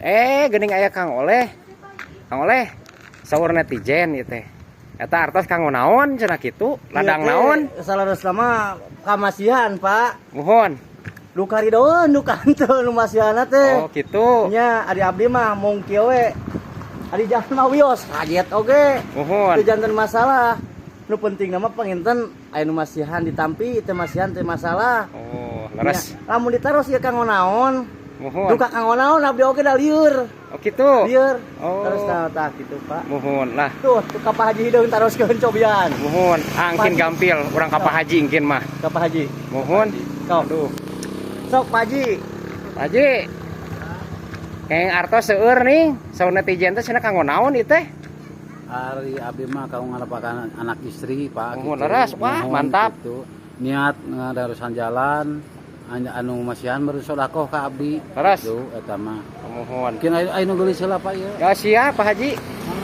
Eh, geuning aya Kang Oleh. Kang Oleh, saur netizen ieu teh. Eta artos kanggo naon cenah kitu? Ladang Ieu teh naon? Saleresna mah kamasihan, Pak. Muhun. Duka ridoeun, duka henteu nu masihanna teh. Oh, gitu. Nya ari abdi mah mung kieu we. Ari jalan mah wios, kaget oge. Muhun. Teu janten masalah. Nu penting mah panginten aya nu masihan ditampi, teu masihan teu masalah. Oh, leres. Nya, lamun ditaros ieu kanggo naon? Muhun. Duka kanggo naon abdi oge da lieur. Oh, gitu. Lieur. Oh. Terus tah tah kitu, Pak. Muhun lah. Tuh, tuh ka Pak Haji hideung taroskeun cobian. Muhun. Ah, engkin gampil urang ka Pak Haji engkin mah. Ka Pak Haji. Muhun. Sok. Aduh. Sok, Pak Haji. Pak Haji. Kenging artos seueur nih, saur netizen teh cenah kanggo naon ieu teh? Ari abdi mah kanggo ngalapakan anak istri, Pak, Muhun, gitu. leres. Wah, Muhun, mantap. Gitu. Niat ngadarusan jalan anu masihan baru sodakoh ka abdi. Leres. Gitu eta mah. Muhun. Mungkin aya anu geulis heula, Pak, ieu. Ya siap, Pak Haji.